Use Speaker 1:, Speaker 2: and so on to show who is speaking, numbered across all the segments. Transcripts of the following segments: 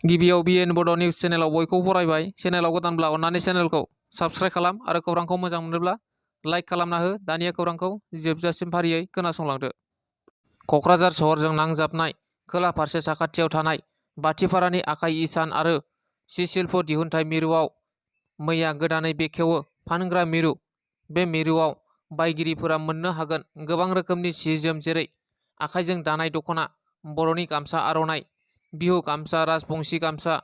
Speaker 1: गिबियाव बिएन बड' निउस चेनेलाव बयखौबो बरायबाय। चेनेलाव गोदानब्ला अन्नानै चेनेलखौ साबस्क्राइब खालाम आरो खौरांखौ मोजां मोनोब्ला लाइक खालामना हो। दानिया खौरांखौ जोबजासिम फारियै खोनासंलांदो। क'क्राझार सहरजों नांजाबनाय खोला फारसे साखाथियाव थानाय बाथिपारानि आखाइ इसान आरो सि शिल्प दिहुनथाय मिरुआव मैया गोदानै बेखेवो फानग्रा मिरु। बे मिरुआव बायगिरिफोरा मोननो हागोन गोबां रोखोमनि सि जोम जेरै आखाइजों दानाय दख'ना, बर'नि गामसा आर'नाइ, बिहु गामसा, राजबंशी गामसा,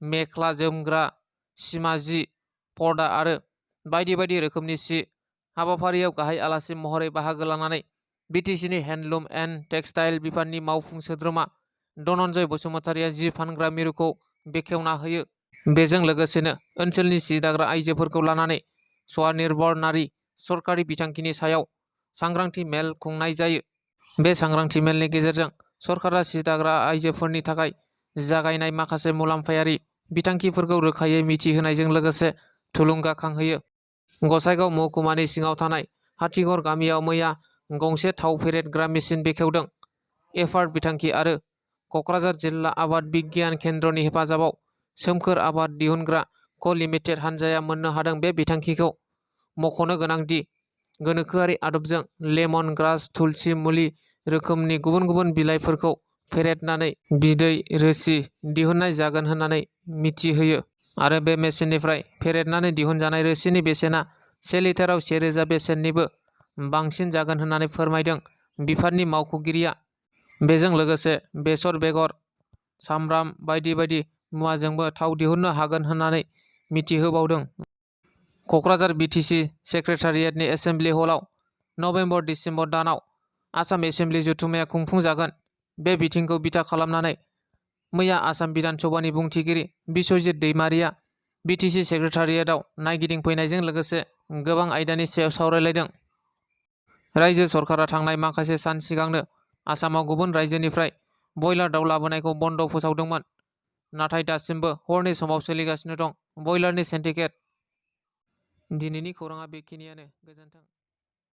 Speaker 1: मेख्ला जोमग्रा, सिमा जि, पर्दा आरो बायदि बायदि रोखोमनि सि। हाबाफारियाव गाहाय आलासि महरै बाहागो लानानै बिटिसिनि हेन्डलुम एन्ड टेक्सटाइल बिफाननि मावफुं सोद्रोमा धनन्जय बसुमतारिया जि फानग्रा मिरुखौ बेखेवना होयो। बेजों लोगोसेनो ओनसोलनि सि दाग्रा आइजोफोरखौ लानानै स्वनिर्भर नारी सरकारि बिथांखिनि सायाव सांग्रांथि मेल खुंनाय जायो। बे सांग्रांथि मेलनि गेजेरजों सरकारा सि दाग्रा आइजोफोरनि थाखाय जागायनाय माखासे मुलाम्फायारि बिथांखिफोरखौ रोखायै मिथिहोनायजों लोगोसे थुलुंगाखांहोयो। गसाइगाव महकुमानि सिङाव थानाय हाथिगर गामियाव मैया गंसे थाव फेरेदग्रा मेसिन बेखेवदों। एफार्ट बिथांखि आरो क'क्राझार जिल्ला आबाद बिगियान केन्द्रनि हेफाजाबाव सोमखोर आबाद दिहुनग्रा क' लिमिटेड हान्जाया मोननो हादों। बे बिथांखिखौ मख'नो गोनांदि गोनोखोआरि आदबजों लेमन ग्रास थुलसि मुलि रोखोमनि गुबुन गुबुन बिलाइफोरखौ फेरेदनानै बिदै रोसि दिहुननाय जागोन होननानै मिथिहोयो आरो बे मेसिननिफ्राय फेरेदनानै दिहुनजानाय रोसिनि बेसेना से लिटाराव 1000 बेसेननिबो बांसिन जागोन होननानै फोरमायदों बिफाननि मावख'गिरिया। बेजों लोगोसे बेसर बेगर, सामब्राम बायदि बायदि मुवाजोंबो थाव दिहुननो हागोन होननानै मिथिहोबावदों। क'क्राझार बिटिसि सेक्रेटारियेटनि एसेम्बलि हलाव नबेम्बर-डिसेम्बर दानाव आसाम एसेम्बलि जथुम्माया खुंफुंजागोन। बे बिथिंखौ बिथा खालामनानै मैया आसाम बिधान सभानि बुंथिगिरि बिस्वजित दैमारिया बिटिसि सेक्रेटारियेटआव नायगिदिंफैनायजों लोगोसे गोबां आयदानि सायाव सावरायलायदों। रायजो सरकारा थांनाय माखासे सान सिगांनो आसामाव गुबुन रायजोनिफ्राय बयलार दाउ लाबोनायखौ बन्द' फोसावदोंमोन। नाथाय दासिमबो हरनि समाव सोलिगासिनो दं बयलारनि सिन्डिकेट। दिनैनि खौराङा बेखिनियानो। गोजोन्थों।